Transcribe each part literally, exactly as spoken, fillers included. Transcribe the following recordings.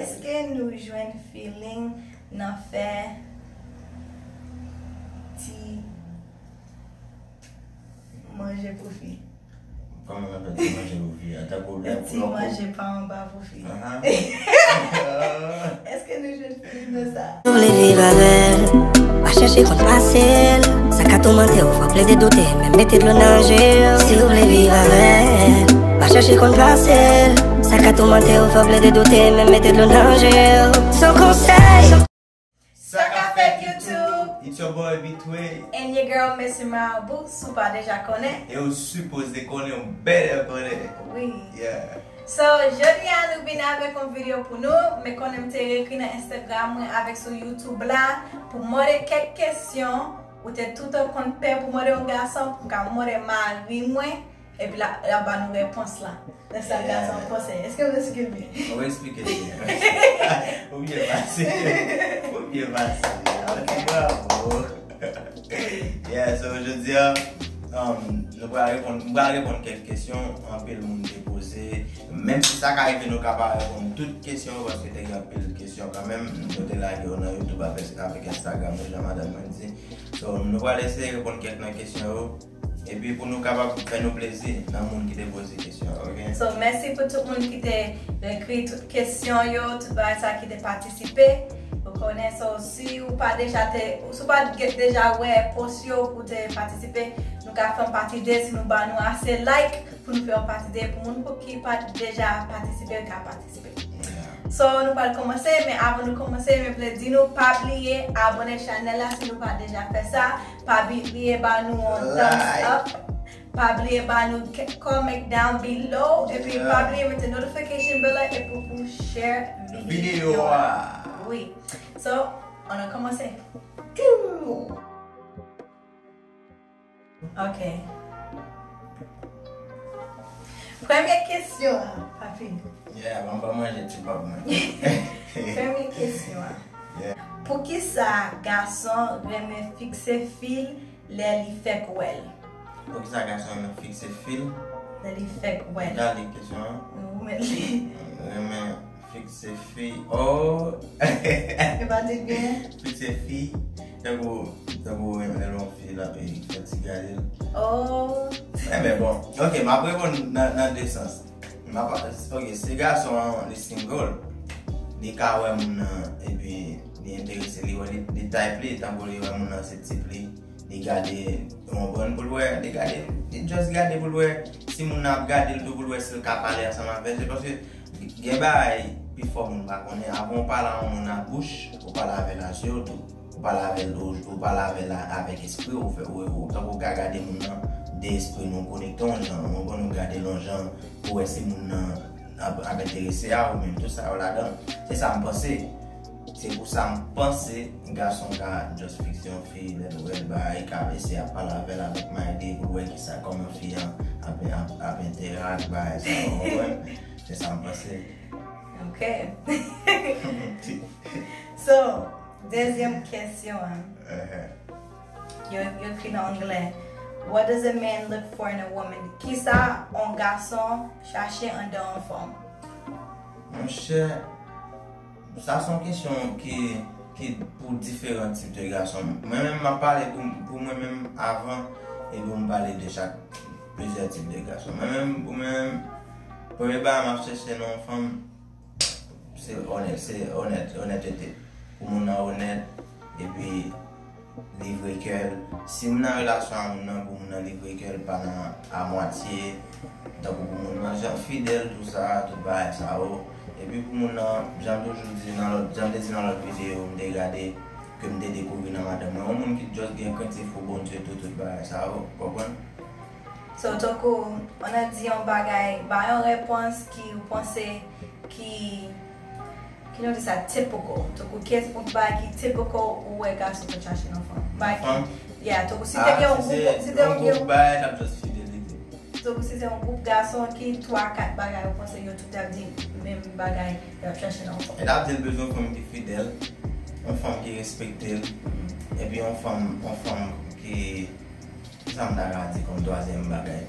Èske nou jwenn feeling nan fè ti manje pou fi? Kòman nan fè ti manje pou fi a? Tankou lè Ti manje pa anba pou fi. Aha. Èske nou jwenn feeling nan sa? Ou vle viv avè l, pa chèche konn pase l. Sa ka toumante w, fò w plede doute, menm mete dlo nan je w. Si w vle viv avè l, pa chèche konn pase l. Sa ka toumante w, fò w plede doute, menm mete dlo nan je w. Son konsèy. Sa k ap fèt YouTube? It's your boy Betway. And your girl Missy Marabout, si w pa deja konnen. E ou sipoze konnen, ou better konnen. Wi. Yeah. So, jodi a nou vin avèk yon videyo pou nou, men konnen m te ekri nan Instagram mwen avèk sou YouTube la pou mande kèk kesyon ou te toutan konn pè pou mande yon gason, pou m ka mande mari mwen, epi la, l ap ba nou repons la. Nan sa gason panse. Èske m eksplike l byen? Ou eksplike l byen. Ou byen pase. Ou byen pase. Ok. Bravo. Yeah, so jodi a, um, nou pral reponn, m pral reponn kèk kesyon anpil moun te poze. Menm si sa ka rive nou ka pa reponn tout kesyon yo, paske te gen anpil kesyon kanmenm. Nou te lage yo nan YouTube avèk, avèk Instagram nou, jan madanm mwen di. So, nou pral eseye reponn kèk nan kesyon yo. Epi pou nou kapab fè nou plezi nan moun ki te poze kesyon, ok? So, mèsi pou tout moun ki te ekri tout kesyon yo, tout bagay sa ki te patisipe. Ou konnen, so, si ou pa deja te, si ou pa t deja wè post yo pou te patisipe, nou ka fè yon pati de si nou ba nou ase like pou nou fè yon pati de pou moun pou ki pa t deja patisipe, ka patisipe. So, nou pral kòmanse, men avan nou kòmanse, mwen vle di nou pa bliye abòne chanèl la si nou pa deja fè sa. Pa bliye ba nou yon thumbs up. Pa bliye ba nou comment down below. Epi pa bliye mete notification bell la epi pou share videyo a. Wi. So, ann kòmanse. Ok. Premye kesyon an, papi. Yeah, ban m pa manje ti pap mwen. Premye kesyon an. Poukisa gason renmen fikse fi l lè li fèk wè l? Poukisa gason renmen fikse fi l? Lè li fèk wè l. Gade kesyon an. Ou mèt li. Renmen fikse fi. Oh! E pa di l byen? Fikse fi. Tankou, tankou renmen lè yon fi la pe fè ti gade l. Oh! Enben bon. Ok, m ap reponn nan, nan de sans. M ap, ok, si gason an li single, li ka wè moun nan epi li enterese, li wè li, li type li, tankou li wè moun nan se tip li, li gade, ou konprann, pou l wè, li gade, li just gade pou l wè si moun nan ap gade l tou pou l wè si l ka pale ansanm avè l, se paske gen bagay pifò moun pa konnen, avan w pale a yon moun ak bouch, ou pale avè l ak je w tou. Ou pale avè l, ou, ou pale avè l avèk espri, ou fè, ou, ou, tankou w ka gade moun nan de espri nou konekte yon jan, ou konprann, ou gade l yon jan pou wè si moun nan ap, ap enterese a ou menm, tout sa yo ladan. Se sa m panse. Se pou sa m panse gason ka just fikse yon fi, lè l wè l, bay, ka eseye ap pale avè l avèk mayde pou wè kisa, kòman fi an ap, ap, ap entèrak, bay, sa, ou konprann? Se sa m panse. Ok. So, dezyèm kesyon an. Yo, yo ekri nan anglè. What does a man look for in a woman? Kisa yon gason chache anndan yon fanm? Monchè, sa se yon kesyon ki, ki pou diferan tip de gason. Mwen menm, m ap pale pou, pou mwen menm avan, epi m pale de chak plizyè tip de gason. Mwen menm, pou mwen menm, premye bagay m ap chèche nan yon fanm, se onèt, se onèt, onètete. Pou moun nan onèt, epi livre kè l. Si m nan relasyon a moun nan, pou moun nan livre kè l, pa nan amwatye, tankou pou moun nan jan fidèl, tou sa, tout bagay sa yo. Epi pou moun nan, jan m toujou di nan lòt, jan m te di nan lòt videyo m te gade, ke m te dekouvri nan madanm mwen, yon moun ki just gen krentif pou Bondye tou, tout bagay sa yo, konprann? So, tankou, ann di yon bagay, ba yon repons ki ou panse ki, ki nou di sa, typical. Tankou, kiyès yon bagay ki typical ou wè gason konn chache nan fanm? Bagay ki, yeah, tankou, si te gen yon gwoup, si te yon gen gwoup bagay, l ap just fidelite. Tankou, si se yon gwoup gason, ki twa, kat bagay ou panse yo tout ap di menm bagay y ap chache nan yon fanm? E l ap di l bezwen yon fanm ki fidèl, yon fanm ki respekte l, epi yon fanm, yon fanm ki, kisa m ta ka di kòm twazyèm bagay?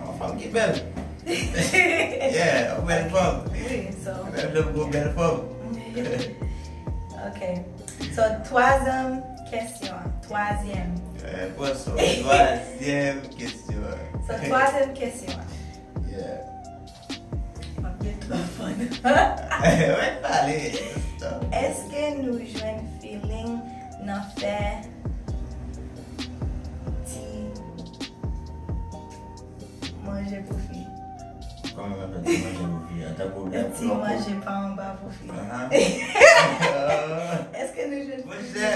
Yon fanm ki bèl. Yeah, yon bèl fanm. Wi, so. Bèl fanm, gwo bèl fanm. Ok. So, twazyèm kesyon. Twazyèm. Eh, pran swen w. Twazyèm kesyon. So, twazyèm kesyon. Yeah. M ap gen twò fòn. Mwen pale. Stop. Èske nou jwenn feeling nan fè ti manje pou fi? Kòman nan fè ti manje pou fi? An tankou Ti manje pa anba pou fi. Ahan. Èske nou jwenn Monchè.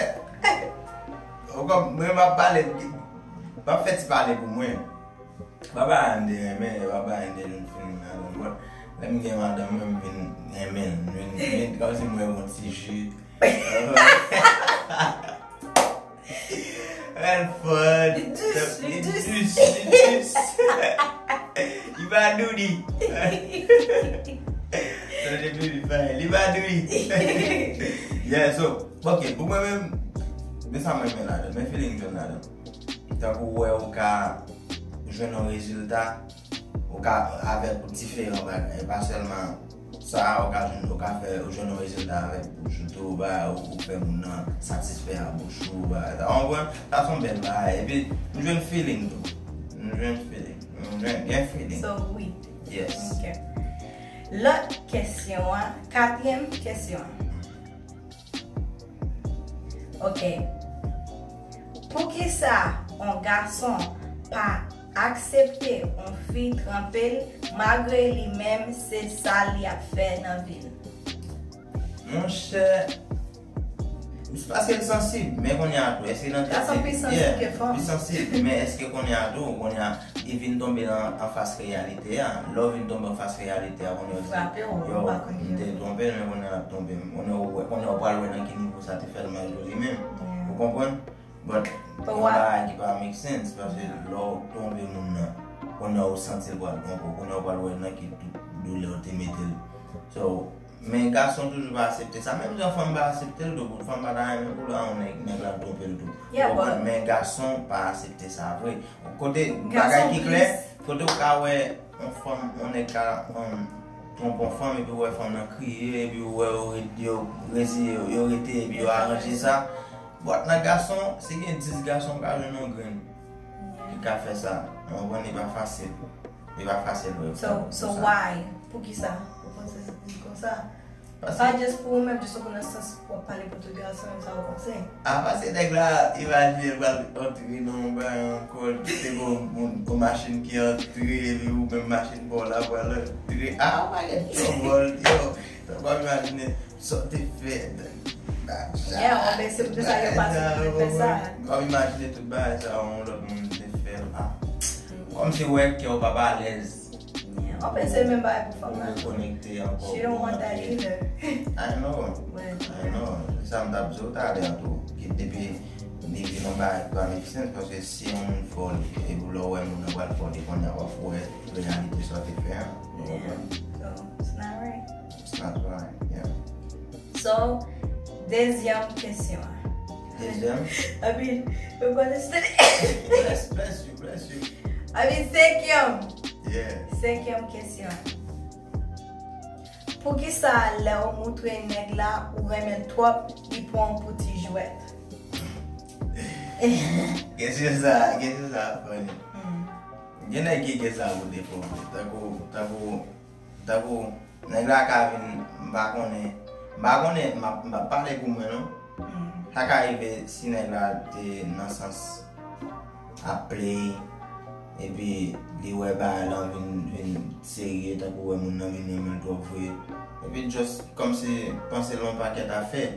Ou kòm mwen m ap pale, m ap fè ti pale pou mwen. Papa an de renmen, papa an de jwenn feeling nan don bò. Lè m gen madanm mwen, m vin renmen l. M vin, m vin kòmsi mwen yon ti ji. Rèl fò. Li dus, li dus. Li dus, li dus. Li pa dou li. Sa depi li fè, li pa dou li. Yeah, so, ok, pou mwen menm, men sa mwen renmen ladan, men feeling m jwenn ladan. Tankou ou wè ou ka jwenn yon rezilta, ou ka avèk yon diferan bagay, pa sèlman sa, ou ka jwenn, ou ka fè, ou jwenn yon rezilta avèk bouch ou tou, ba, ou, ou fè moun nan satisfè a bouch ou, ba, sa, ou konprann? Sa se yon bèl bagay. Epi, nou jwenn feeling tou. Nou jwenn feeling. Nou jwenn gen feeling. So, wi. Yes. Ok. Lòt kesyon an, katriyèm kesyon an. Ok. Poukisa yon gason pa aksepte yon fi tranpe l malgre li menm se sa li ap fè nan vi l? Monchè, se paske l sansib, men kounye a tou, èske nan tèt Gason li- pi sansib Yeah, ke fanm. Pi sansib, men èske kounye a tou, kounye a, li vin tonbe an, an fas reyalite a? Lè w vin tonbe an fas reyalite a, kounye a w di, Frape w, yo, ou pa konn m te ki- twonpe l, men kounye a l ap twonpe m. Kounye a w wè, kounye a w pral wè nan ki nivo sa te fè l mal tou li menm. Yeah. Ou konprann? But, But yon what? Bagay ki pa make sense, paske lè w twonpe moun nan, kounye a w santi l pral twonpe w, kounye a w pral wè nan ki tout doulè w te mete l. So, men gason toujou pa aksepte sa, menm jan fanm pa aksepte l tou, pou fanm pa ta renmen pou la, yon nèg, nèg la twonpe l tou. Yeah, Ou konprann? but- Men gason pa aksepte sa vre. Kote Gason bagay ki klè, plis- kote w ka wè yon fanm, yon nèg ka um, twonpe yon fanm, epi w wè fanm nan kriye, epi w wè yo re- yo reziye, yo rete, epi yo aranje sa. But nan gason, si gen dis gason, w ka jwenn yon grenn ki ka fè sa. Ou konprann, li pa fasil. Li pa fasil vre. So, so pou sa. Why? Poukisa? Ou panse se konsa? Paske Pa just pou ou menm, just ou konn nan sans w ap pale pou tout gason, sa ou panse? A, paske nèg la, imajine l pral antre nan yon bagay ankò, te gon yon, yon machin ki antre, epi ou menm machin pa w la pral antre. A, w pa gen twò bòl, yo. W ap imajine sa w te fè. Yeah, w ap se poutèt sa yo pa te vle fè sa. W ap imajine tout bagay sa yon lòt moun te fè l. A, kòmsi w wè kè w pa alèz. Yeah, w ap se menm bagay pou fanm Ou nan. Rekonekte ankò. She don't want that either. I know. But I know. Sa m t ap di w talè a tou. Ki depi li vin yon bagay ki pa make sense, paske si yon moun fè w li, e pou lè w wè moun nan pral fè w li, kounye a w ap wè reyalite sa w te fè a. Ou konprann? So, it's not right. It's not right. Yeah. So, dezyèm kesyon an. Dezyèm. Abi, mwen pa lese. Bless, bless you, bless you. Abi, senkyèm. Yeah. Senkyèm kesyon. Poukisa lè w moutre nèg la ou renmen l twòp, li pran w pou ti jwèt? Kesyon sa, kesyon sa funny. Hmm. Gen nèg ki gen sa pou defo vre. Tankou, tankou, tankou, nèg la ka vin, m pa konnen, m pa konnen, m ap, m ap pale pou mwen non. Hmm. Sa ka rive si nèg la te nan sans ap play, epi li wè bagay lan vin, vin serye, tankou wè moun nan vin renmen l twòp vre. Epi just kòmsi panse l yon pakèt afè.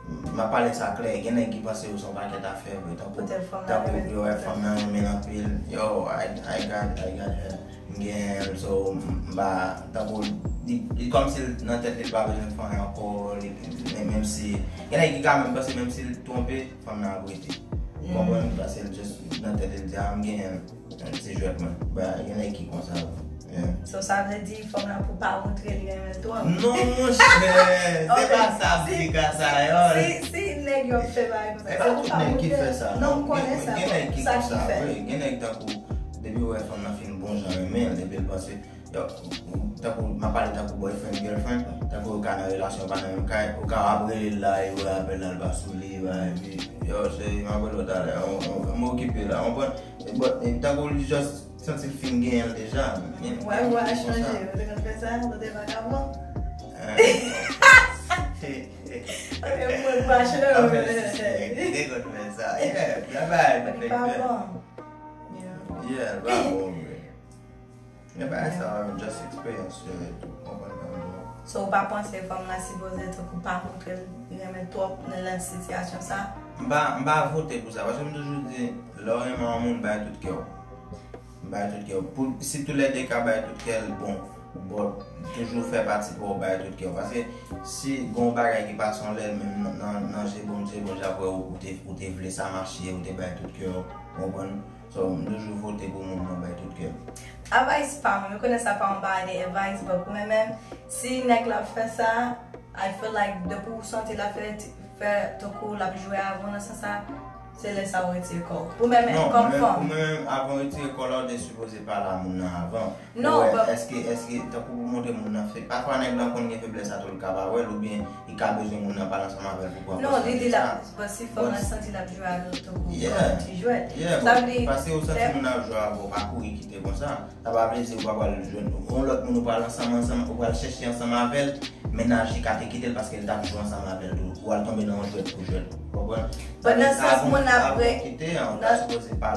M ap pale sa klè, gen nèg ki panse yo se yon pakèt afè vre. Tankou, Poutèt fanm nan tankou renmen l yo wè twòp. Fanm nan renmen l anpil. Yo, I, I got, I got her. M gen l, so, m pa, tankou, li, li kòmsi l nan tèt li, li pa bezwen fè anyen ankò, li, men, menm si, gen nèg ki ka menm panse menm si l twonpe, fanm nan ap rete. Ou Mm. konprann? Paske l just nan tèt li, l di, a, m gen l, ti jwèt mwen. Ba, gen nèg ki konsa, yeah. So, sa vle di, fanm nan pou pa moutre li renmen l twòp. Non, monchè, se pa sa m di ka sa, yo. Si, si nèg yo ap fè bagay konsa, E pa tout nèg ki fè sa, non, m konnen gen, sa, gen nèg ki sa konsa, ki fè. Wi, gen nèg tankou, depi w wè fanm nan fin bon jan renmen l, depi l panse, Yo, tankou, m ap pale tankou boyfriend, girlfriend, tankou yo ka nan relasyon, yo pa nan menm kay, ou ka ap rele l la, e wè apèl la, l pa sou li, ba, epi, yo, cheri, m ap rele w talè, m okipe la, w konprann? But, tankou li just santi l fin genyen l deja. Wè, wè, a chanje, ou te konn fè sa, ou te vagabon? Ok, mwen pa chanje. Te konn fè sa, yeah, bye bye. Li pa bon. Yeah, li pa bon, vre. Men bagay sa yo just experience yo e tou, konprann sa m di w. So, ou pa panse fanm nan sipoze tankou pa montre l renmen twòp nan, nan sitiyasyon sa? M pa, m pa vote pou sa, paske m toujou di, lè w renmen yon moun, bay tout kè w. Bay tout kè w. Pou, si toulède ka bay tout kè l, bon, bon, toujou fè pati pa w bay tout kè w. Paske si gon bagay ki pase yon lè, menm nan, nan, nan je Bondye, Bondye ap wè ou, ou te, ou te vle sa mache, ou te bay tout kè w, ou konprann? So, m toujou vote pou moun nan bay tout kè m. Advice pa mwen, m konnen sa pa yon bagay de advice, but pou mwen menm, si nèg la ap fè sa, I feel like depi ou santi l ap fè, fè tankou l ap jwe avè w nan sans sa, se lè sa ou retire kò w. Pou mwen menm, kòm fanm. Non, pou mwen menm, avan w retire kò w la, ou te sipoze pale a moun nan avan. Non, but èske, èske, tankou pou montre moun nan fè, pafwa nèg lan konn gen feblès sa tou, l ka pa wè l, oubyen li ka bezwen moun nan pale ansanm avè l pou pran konsèy de sa. Non, li di la, but si fanm nan santi l ap jwe avè l tankou kòm ti jwèt. Yeah, paske ou santi moun nan ap jwe avè w, pa kouri kite konsa. Sa pa vle di ou pa pral jwenn yon lòt moun, ou pral ansanm, ansanm, ou pral chèche ansanm avè l, mennaj li ka te kite l paske l t ap jwe ansanm avè l tou. Ou al tonbe nan yon jwèt pou jwèt. Ou konprann? But nan sans moun ap re-,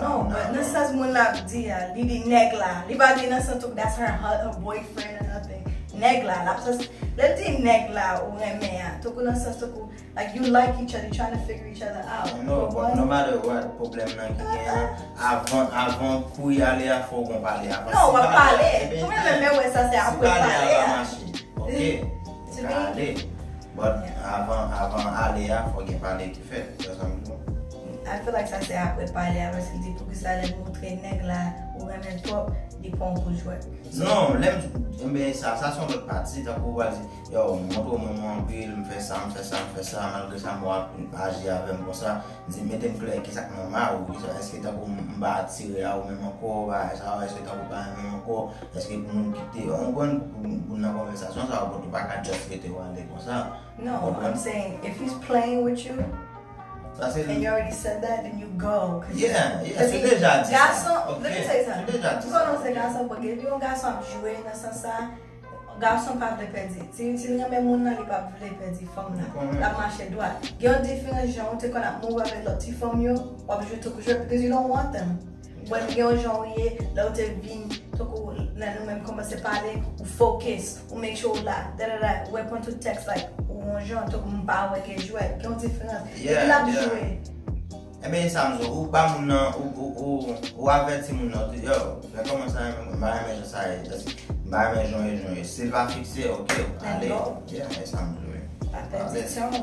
non, but nan sans moun ap di a, li di nèg la. Li pa di nan sans tout that's her, her boyfriend or nothing. Nèg la, l ap sans, lè l di nèg la ou renmen an, tankou nan sans tankou, like, you like each other, you trying to figure each other out. No, but no matter what, pwoblèm nan ki gen an, avan, avan pou y ale a, fò w gon pale avan. Non, w ap pale. Mwen menm, mwen wè sa se apre pale a. Ok, pale. But avan, avan ale a, fò gen pale ki fèt. Sa sa m di w. I feel like sa se apre pale a, paske l di poukisa lè l montre nèg la ou renmen l twòp, li pran w pou jwèt. Non, lè m, men sa, sa se yon lòt pati, tankou w pral di, yo, m montre w m renmen w anpil, m fè sa, m fè sa, m fè sa, malgre sa, m wè w ap aji avè m konsa, m di, mete m klè, kisa k nan ma ou, kisa, èske tankou m, m pa atire a ou menm ankò, bagay sa, èske tankou w pa renmen m ankò, èske pou nou kite, w konprann, pou, pou nan konvèsasyon sa, ou pa ka just rete w ale konsa. No, I'm saying, if he's playing with you, and you already said that, then you go. Yeah, yeah, se deja di sa. Gason, let me tell you something. Ou konnen se gason, paske depi yon gason ap jwe nan sans sa, gason pa vle pèdi. Si, si l renmen moun nan, li pa vle pèdi fanm nan. L ap mache dwat. Gen yon diferans jan ou te konn ap move avèk lòt ti fanm yo, w ap jwe tankou jwèt, because you don't want them. But gen yon jan ou ye, lè ou te vin, tankou nan nou menm kòmanse pale, ou focus, ou make sure ou la, da, da, da, ou reponn tout tèks, like, ou yon jan, tankou m pa wè gen jwèt, gen yon diferans. Epi l ap jwe. Ebyen, e sa m di w, ou ba moun nan, ou, ou, ou, ou avèti moun nan, ou di, yo, men kòman sa, m pa renmen jan sa ye, m pa renmen jan w ye, jan w ye. Si l pa fikse, ok, ale. Yeah, e sa m di w. Pa pèdi tan w,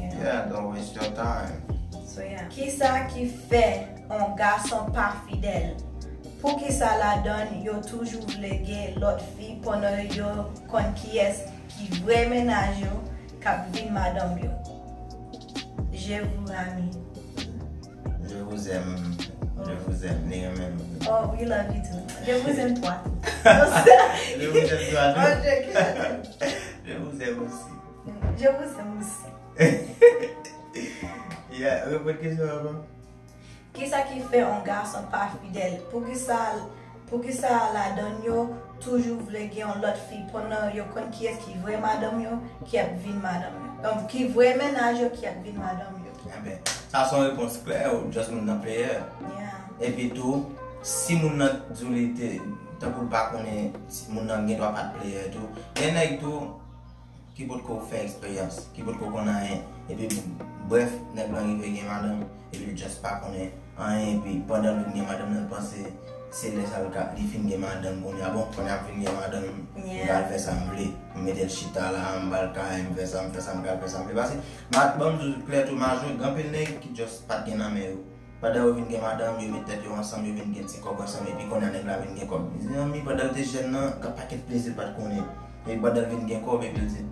you know. Yeah, don't waste your time. So, yeah. Kisa ki fè yon gason pa fidèl? Poukisa ladann yo toujou vle gen lòt fi pandan yo konn kiyès ki vrè mennaj yo k ap vin madanm yo? Je vous ami. Je vous aime. Je vous aime. Li renmen nou. Oh, we love you too. Je vous aime toi. Je vous aime toi, non? Oh, je, je vous aime aussi. Je vous aime aussi. Yeah, reprann kesyon an ankò. Kisa ki fè yon gason pa fidèl? Poukisa, poukisa ladann yo toujou vle gen yon lòt fi pandan yo konn kiyès ki vrè madanm yo, ki ap vin madanm yo? Donk, ki vrè mennaj yo, ki ap vin madanm yo? Enben, sa se yon repons klè, ou just moun nan player. Yeah. Epi tou, si moun nan di w li te, tankou l pa konnen, si moun nan gen dwa pa t player tou. Gen nèg tou, ki potko fè eksperyans, ki potko konn anyen. Epi, brèf, nèg lan rive gen madanm, epi l just pa konnen anyen, epi pandan l vin gen madanm nan, l panse se lè sa l ka, li fin gen madanm kounye a. Bon, kounye a m fin gen madanm, m pral fè sa m vle. M mete l chita la, m pral kay, m fè sa, m fè sa, m pral fè sa m vle. Paske, ma-, ban m di w klè tou, majorite, gen anpil nèg ki just pa t gen nan men yo. Pandan yo vin gen madanm, yo met tèt yo ansanm, yo vin gen ti kòb ansanm, epi kounye a nèg la vin gen kòb. Mezanmi, pandan l te jèn nan, gen pakèt plezi l pa t konnen. Epi pandan l vin gen kòb, epi l di,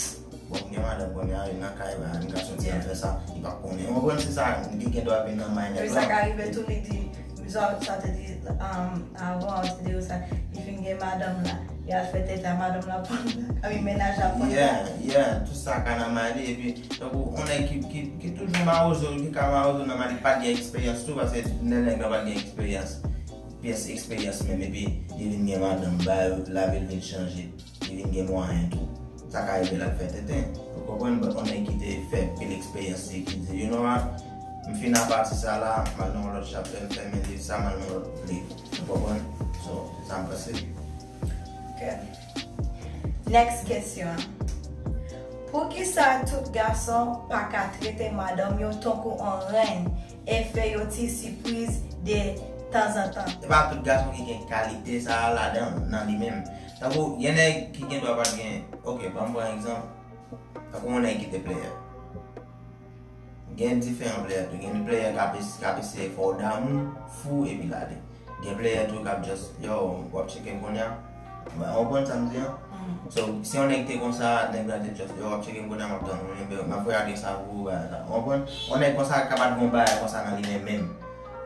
bon, m gen madanm kounye a, li nan kay la, m ka soti al fè sa, li pa konnen. Ou konprann, se sa ki gen dwa vin nan may nèg la. Epi sa ka rive tou, li di, sa, sa te di, um, avan, ou te di yo sa, li fin gen madanm la. Y al fè tenten a madanm la pran, I mean, mennaj la pran. Yeah, yeah, tout sa ka nan may li, epi, tankou, yon nèg ki, ki, ki toujou mawozo, ki ka mawozo nan may li, pa t gen eksperyans tou, paske nèg la pa t gen eksperyans, pyès eksperyans menm, epi li vin gen madanm, ba, lavi l vin chanje, li vin gen mwayen tou. Sa ka rive l al fè tenten, ou konprann, but yon nèg ki te fè pil eksperyans, li ki di, you know what, m fin apati sa la, m al nan yon lòt chaptè, m fèmen liv sa, m al nan yon lòt liv, ou konprann? So, se sa m panse. Ok. Next kesyon. Poukisa tout gason pa ka trete madanm yo tankou on rèn e fè yo ti sipriz de tanzantan? Se pa tout gason ki gen kalite sa a ladan nan li menm. Tankou, gen nèg ki gen dwa pa t gen, ok, ban m pran egzanp. Tankou yon nèg ki te player. Gen diferan player tou. Gen player k ap es- k ap eseye fè w damou, fou, epi lale. Gen player tou k ap just, yo, w ap tcheke m kounye a. Mwen, w konprann sa m di an? So, si yon nèg te konsa, nèg la te just, yo, w ap tcheke m kounye a, m ap tann ou, m ap voye adrès la pou ou, bagay sa. W konprann? Yon nèg konsa ka pa t gon bagay konsa nan li menm menm.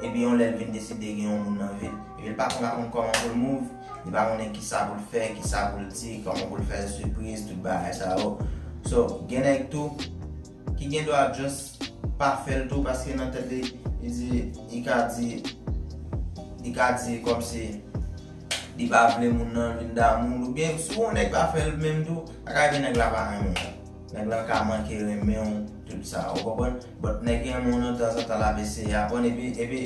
Epi yon lè l vin deside gen yon moun nan vi l. Epi l pa konn, pa konn kòman pou l move, li pa konnen kisa pou l fè, kisa pou l di, kòman pou l fè l sipriz, tout bagay sa yo. So, gen nèg tou ki gen dwa just pa fè l tou paske nan tèt li, li di, li ka di, li ka di kòmsi li pa vle moun nan vin damou l, oubyen si yon nèg pa fè l menm tou, sa ka rive nèg la pa renmen w. Nèg la ka manke renmen w, tout sa, ou konprann? But nèg ki renmen w nan tanzantan l ap eseye aprann, epi, epi,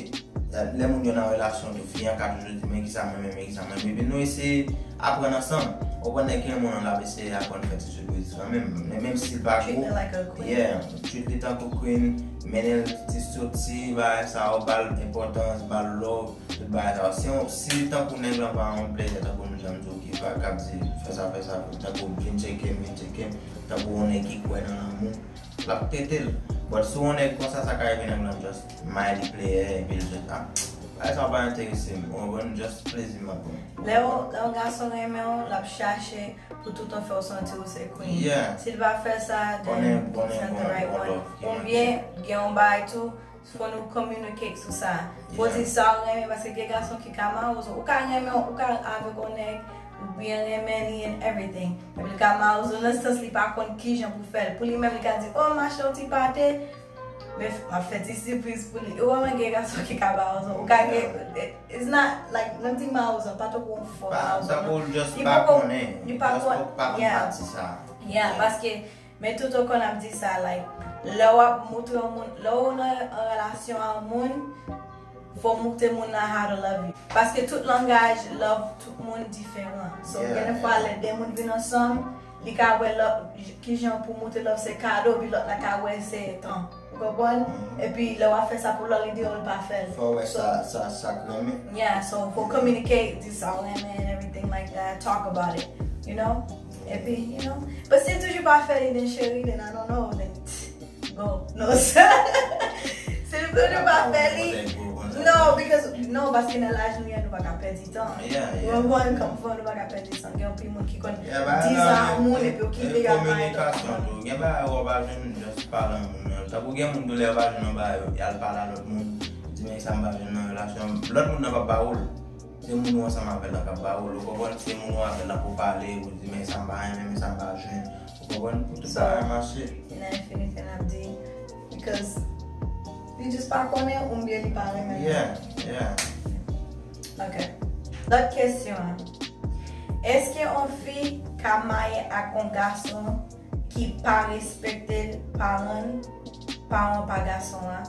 lè moun yo nan relasyon tou, fi an ka toujou di, men kisa mwen menm, men kisa mwen menm, epi nou eseye aprann ansanm. Ou konprann, nèg ki renmen w nan l ap eseye aprann fè ti sipriz kanmenm, men menm si l pa gwo. Treat her like a queen. Yeah, treat li tankou queen, mennen l ti soti, bagay sa yo, ba l enpòtans, ba l love, tout bagay sa yo. Si yon, si tankou nèg lan pa yon player, tankou m janm di w ki pa, k ap di, fè sa, fè sa, tankou vin tcheke m, vin tcheke m, tankou yon nèg ki kwè nan lanmou, l ap trete l. But si yon nèg konsa, sa ka rive nèg lan just may li player, epi l just, ah, bagay sa yo pa enterese m, ou konprann, just plezi m ap pran. Lè yon, lè yon gason renmen w, l ap chache pou toutan fè w santi w se queen. Yeah. Si l pa fè sa, then he's not the right one. Oubyen, gen yon bagay tou, fò nou communicate sou sa. Fò w di sa w renmen, paske gen gason ki ka mawozo. Ou ka renmen, ou ka avèk yon nèg, ou byen renmen li and everything. Epi l ka mawozo nan sans li pa konn kijan pou fè l. Pou li menm, li ka di, oh, m achte yon ti pate, men m ap fè ti sipriz pou li. Ou wè, gen gason ki ka mawozo. Ou ka gen, it's not, like, lè m di mawozo, pa tankou yon fò mawozo, non. Tankou l just pa konnen, li pa konn, pa konn pati sa. Yeah, paske, men tout ou konn ap di sa, like, lè w ap moutre yon moun, lè w nan an relasyon a yon moun, fò w moutre moun nan how to love you. Paske tout langaj love tout moun diferan. So, gen de fwa, lè de moun vin ansanm, li ka wè love, kijan pou moutre love se kado, epi lòt la ka wè se tan. Ou konprann? Epi lè w ap fè sa pou lòt, li di w li pa fè l. Fò w wè sa, sa, sa k renmen. Yeah, so fò communicate, di sa w renmen and everything like that, talk about it, you know? Epi, you know? But si l toujou pa fè li, then cheri, then I don't know, then go. No, si l toujou pa fè li, no, because, no, paske nan laj nou ye, nou pa ka pèdi tan. Ou konprann, kòm fò nou pa ka pèdi tan. Gen anpil moun ki konn di sa a moun, epi yo kite yo al bay lòt moun. Gen bagay ou pa jwenn, just pale a moun nan. Tankou gen moun tou lè yo pa jwenn yon bagay, y al pale a lòt moun. Di men sa m pa jwenn nan relasyon. Lòt moun nan p ap ba ou l. Se moun ou ansanm avè l lan k ap ba ou l. Ou konprann? Se moun ou avè l lan pou pale, pou di men sa m pa renmen, men sa m pa jwenn. Ou konprann? Pou tout bagay mache. Nan fini, n ap di, because li just pa konnen oubyen li pa renmen. Yeah, yeah. Ok. Lòt kesyon an. Èske yon fi ka marye ak yon gason ki pa respekte paran, paran pa gason an?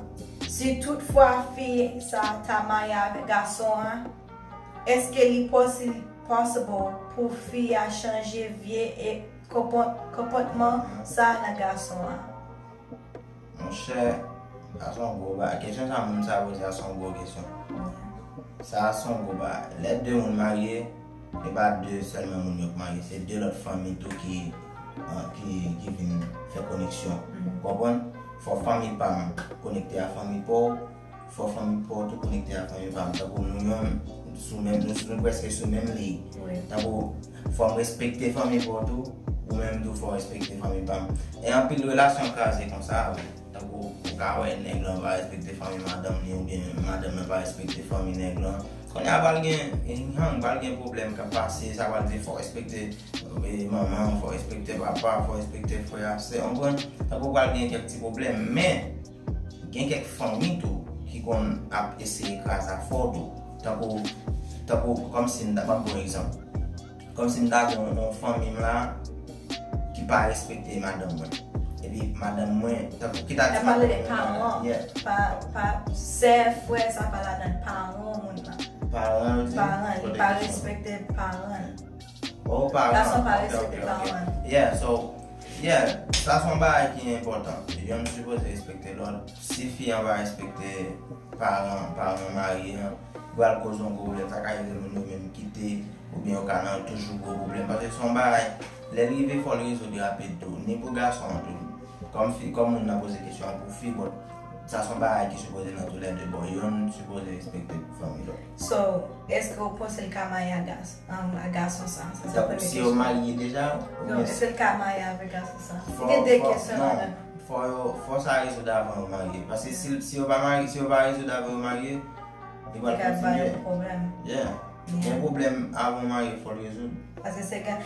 Si toutfwa fi sa ta marye avèk gason an, èske li possible pou fi a chanje vye e konpòtman sa nan gason an? Monchè, sa se yon gwo bagay. Kesyon sa moun sa poze a se yon gwo kesyon. Sa se yon gwo bagay. Lè de moun marye, e pa de sèlman moun yo k marye, se de lòt fanmi tou ki, ki, ki vin fè koneksyon. Ou konprann? Fò fanmi pa m konekte a fanmi pa w, fò fanmi pa w tou konekte a fanmi pa m. Tankou nou menm, sou menm, nou, nou prèske sou menm liy. Tankou, fò m respekte fanmi pa w tou, ou menm tou fò w respekte fanmi pa m. E anpil relasyon kraze konsa, wi. Tankou, ou ka wè nèg lan pa respekte fanmi madanm li, oubyen madanm lan pa respekte fanmi nèg lan. Kounye a pral gen, gen, pral gen pwoblèm k ap pase, sa pral di fò w respekte, e, manman, fò w respekte papa, fò w respekte frè a, sè, w konprann? Tankou pral gen kèk ti pwoblèm, men gen kèk fanmi tou ki konn ap eseye kraze afè w tou. Tankou, tankou, kòmsi m ta, m ap ba w egzanp. Kòmsi m ta gen yon, yon fanmi m la ki pa respekte madanm mwen. Epi madanm mwen, tankou, ki ta di madanm mwen, yeah. Pa, pa sè, frè, sa pa ladan paran moun nan. Paran, paran, li pa respekte paran. Oh, paran. Gason pa respekte paran. Yeah, so, yeah, sa se yon bagay ki enpòtan. Yonn sipoze respekte lòt. Si fi an pa respekte paran, paran mari an, pral koze yon gwo pwoblèm. Sa ka rive moun yo menm kite, oubyen yo ka nan toujou gwo pwoblèm. Paske se yon bagay, lè l rive, fò l rezoud rapid tou. Ni pou gason an tou. Kòm fi, kòm moun nan poze kesyon an pou fi, bon, sa se yon bagay ki sipoze nan toulède bò. Yonn sipoze respekte fanmi lòt. So, èske w panse l ka marye a gason, um, a gason sa? Sa se premye kesyon. Si yo marye deja? Non, èske l ka marye avèk gason sa? Gen de kesyon ladan. Fò yo, fò sa rezoud avan yo marye. Paske si, si yo pa marye, si yo pa rezoud avan yo marye, li pral kontinye. Li ka ba yo pwoblèm. Yeah. Gen pwoblèm avan w marye, fò l rezoud. Paske se gen,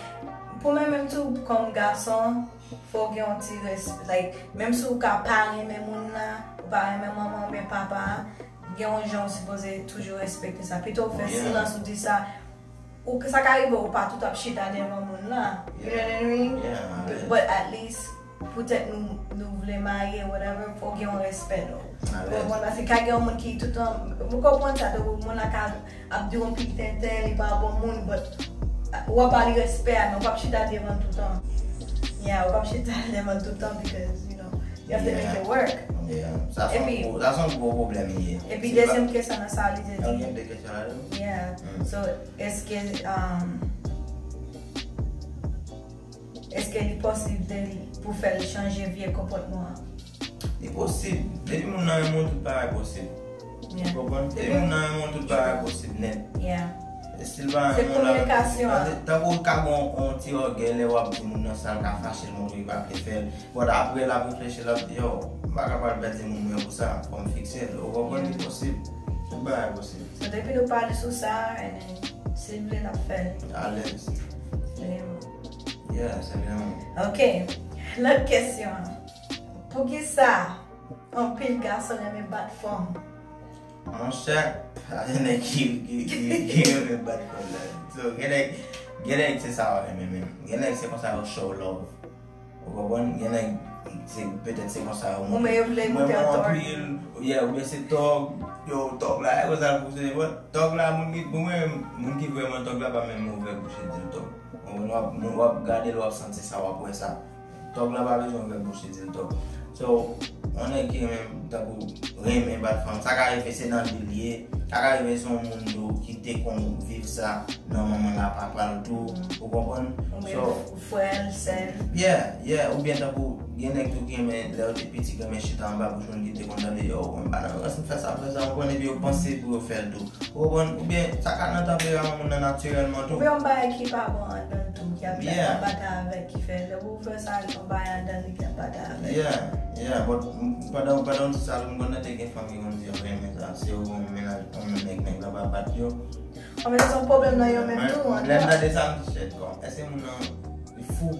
pou mwen menm tou, kòm gason, fò w gen yon ti respè. Like, menm si w ka pa renmen moun nan, ou pa renmen manman oubyen papa a, gen yon jan w sipoze toujou respekte sa. Pito w fè silans, ou di sa, ou, sa ka rive ou pa tout ap chita devan moun nan. You know what I mean? But at least, poutèt nou, nou vle marye, whatever, fò w gen yon respè, non. Ou konprann? Paske ka gen yon moun ki toutan, ou konprann sa, tankou moun la ka ap di yon pil tenten, li pa bon moun, but w ap ba li respè a, men w p ap chita devan l toutan. Yeah, w p ap chita devan l toutan because, you know, you have to make it work. Sa se yon gwo pwoblèm li ye. Epi dezyèm kesyon nan sa, li te di. Gen de kesyon ladan. Yeah. So, èske, um, èske li posib de li pou fè l chanje vye konpòtman an? Li posib. Depi moun nan renmen w, tout bagay posib. Ou konprann? Depi moun nan renmen w, tout bagay posib nèt. E si l pa renmen w, l ap ap di. Tankou w ka gen yon ti ògèy lè w ap di moun nan sa, l ka fache l, montre li pa vle fè l. But apre l ap reflechi, l ap di, yo, m pa ka pral pèdi moun mwen pou sa, fò m fikse l. Ou konprann? Li posib. Tout bagay posib. So, depi nou pale sou sa, and then, si l vle, n ap fè l. Alèz. Vrèman. Yeah, se byen. Ok. Lòt kesyon an. Poukisa anpil gason renmen bat fanm? Monchè, pa gen nèg ki, ki, ki, ki renmen bat fanm la. So, gen nèg, gen nèg se sa yo renmen menm. Gen nèg se konsa yo show love. Ou konprann? Gen nèg, se, petèt se konsa yo montre. Ou men yo vle montre yo tòg. Yeah, oubyen se tòg, yo, tòg la, e konsa l fonksyone. Bon, tòg la, moun ki, pou mwen, moun ki vrèman tòg la pa menm ouvè bouch e di l tòg. Ou konprann? W ap, w ap gade l, w ap santi sa, w ap wè sa. Tòg la pa bezwen ouvè bouch li di l tòg. So, yon nèg ki renmen, tankou, renmen bat fanm, sa ka rive se nan li l ye, sa ka rive se yon moun tou ki te konn viv sa nan manman l a papa l tou, ou konprann? So, frè l, sè l. Yeah, yeah, oubyen tankou, gen nèg tou ki renmen, lè yo te piti, ki renmen chita anba bouch moun ki te konn tande, yo, mwen pa nan rans m fè sa, fè sa, ou konprann, epi yo panse pou yo fè l tou. Ou konprann? Oubyen sa ka nan tanperaman moun nan natirèlman tou. Oubyen yon bagay ki pa bon anndan l tou, ki ap, ki ap batay avèk, ki fè lè pou w fè sa, yon bagay anndan li ki ap batay avèk. Yeah, yeah, but pandan, pandan w di sa tou, m konn tande gen fanm ki konn di yo renmen sa, si yo gen yon mennaj, yon nèg, nèg la pa bat yo. An, men se yon pwoblèm nan yo menm tou, anndan. Lè m tande sa, m di, shit, kòm, èske moun nan li fou?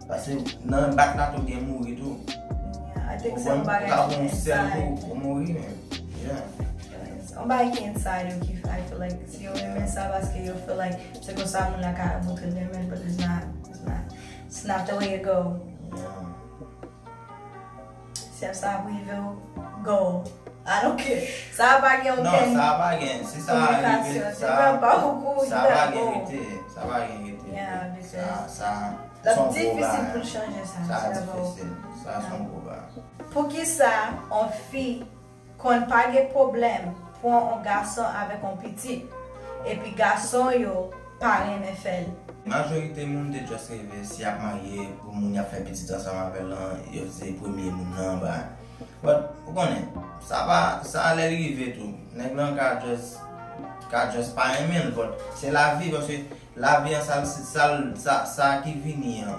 Paske nan bat la tou gen mouri tou. Yeah, I think se yon bagay ki inside. Ou ka pran yon sèl kou, ou mouri menm. Yeah. Yon bagay ki inside ou ki, I feel like, si yo renmen sa paske yo feel like se konsa moun la ka montre l renmen l, but it's not, it's not, it's not the way it go. Yeah. Si sa ap rive w, go. I don't care. Sa a pa gen okenn kominikasyon. Non, sa a pa gen. Si sa a rive, sa a pa gen rete. Sa a pa gen rete. Yeah, because sa, sa, l ap difisil pou l chanje sa. Sa difisil. Sa se yon gwo bagay. Poukisa yon fi konn pa gen pwoblèm pran yon gason avèk yon pitit, epi gason yo pa renmen fè l? Majorite moun te just reve si y ap marye pou moun y ap fè pitit ansanm avè l lan, yo se premye moun nan anba. But, ou konnen, sa pa, sa lè l rive tou, nèg lan ka just, ka just pa renmen l, but se lavi, paske lavi an, sa l, sa l, sa, sa ki vini an,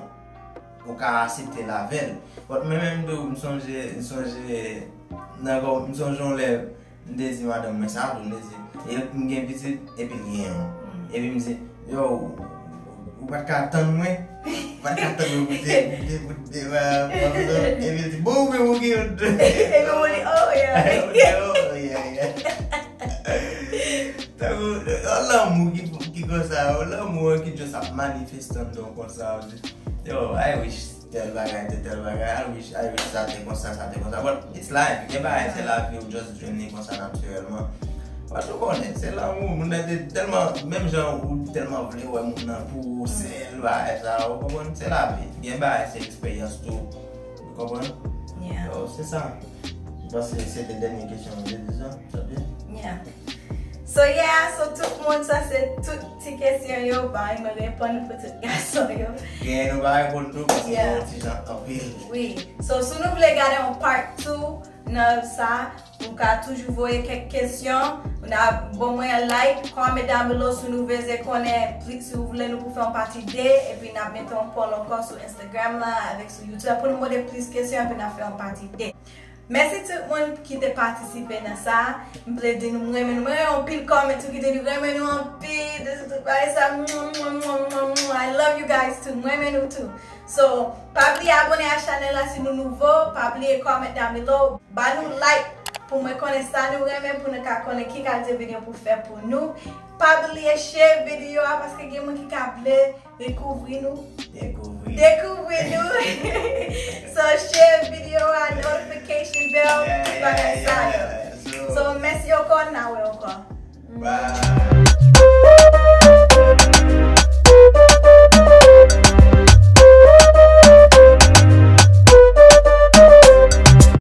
ou ka aksepte l avè l. But mwen menm tou, m sonje, m sonje, nan, m sonje yon lè, M te di madanm mwen sa tou, m te di, e m gen pitit, epi l gen yon. Epi m di, yo, ou pa t ka tann mwen? Ou pa t ka tann mwen pou te, pou te, pou te, epi l di, bon, ou menm ou gen yon tou. Epi mwen di, oh, yeah. Oh, yeah, yeah. Tankou, yon lanmou ki, ki konsa, yon lanmou an ki just ap manifeste anndan w konsa, ou di, yo, I wish tèl bagay, tèl, tèl bagay, I wish, I wish sa te konsa, sa te konsa. But it's life. Gen bagay, se lavi, ou just jwenn li konsa natirèlman. But ou konnen, se lanmou, moun nan te tèlman, menm jan ou tèlman vle wè moun nan pou ou, sèl bagay sa, ou konprann? Se lavi. Gen bagay, se eksperyans tou. Ou konprann? Yeah. So, se sa. M panse se te dènye kesyon, m te di sa, sa byen? Yeah. So yeah, so tout moun, sa se tout ti kesyon yo, ba mwen reponn pou tout gason yo. Gen nou pa reponn tou paske gen yon ti jan anpil. Wi. So si nou vle gade yon part two nan sa, nou ka toujou voye kèk kesyon. Ou na bon mwen like, comment down below si nou vle konnen plis, si ou vle nou pou fè yon pati de, epi n ap mete yon poll ankò sou Instagram la avèk sou YouTube la pou nou mande plis kesyon epi n ap fè yon pati de. Mèsi tout moun ki te patisipe nan sa. M vle di nou m renmen nou. Mwen renmen anpil comment tou ki te di renmen nou anpil. De tout bagay sa. Mwah, mwah, mwah, mwah, mwah. I love you guys too. M renmen nou tou. So, pa bliye abone a chanèl la si nou nouvo. Pa bliye comment down below. Ba nou like pou mwen konnen sa nou renmen pou nou ka konnen ki kalite videyo pou fè pou nou. Pa bliye share videyo a paske gen moun ki ka vle dekouvri nou. Dekouvri. Dekouvri nou. So share videyo a, notification bell, yeah, bagay sa yo. So mèsi ankò, n a wè ankò. Bye.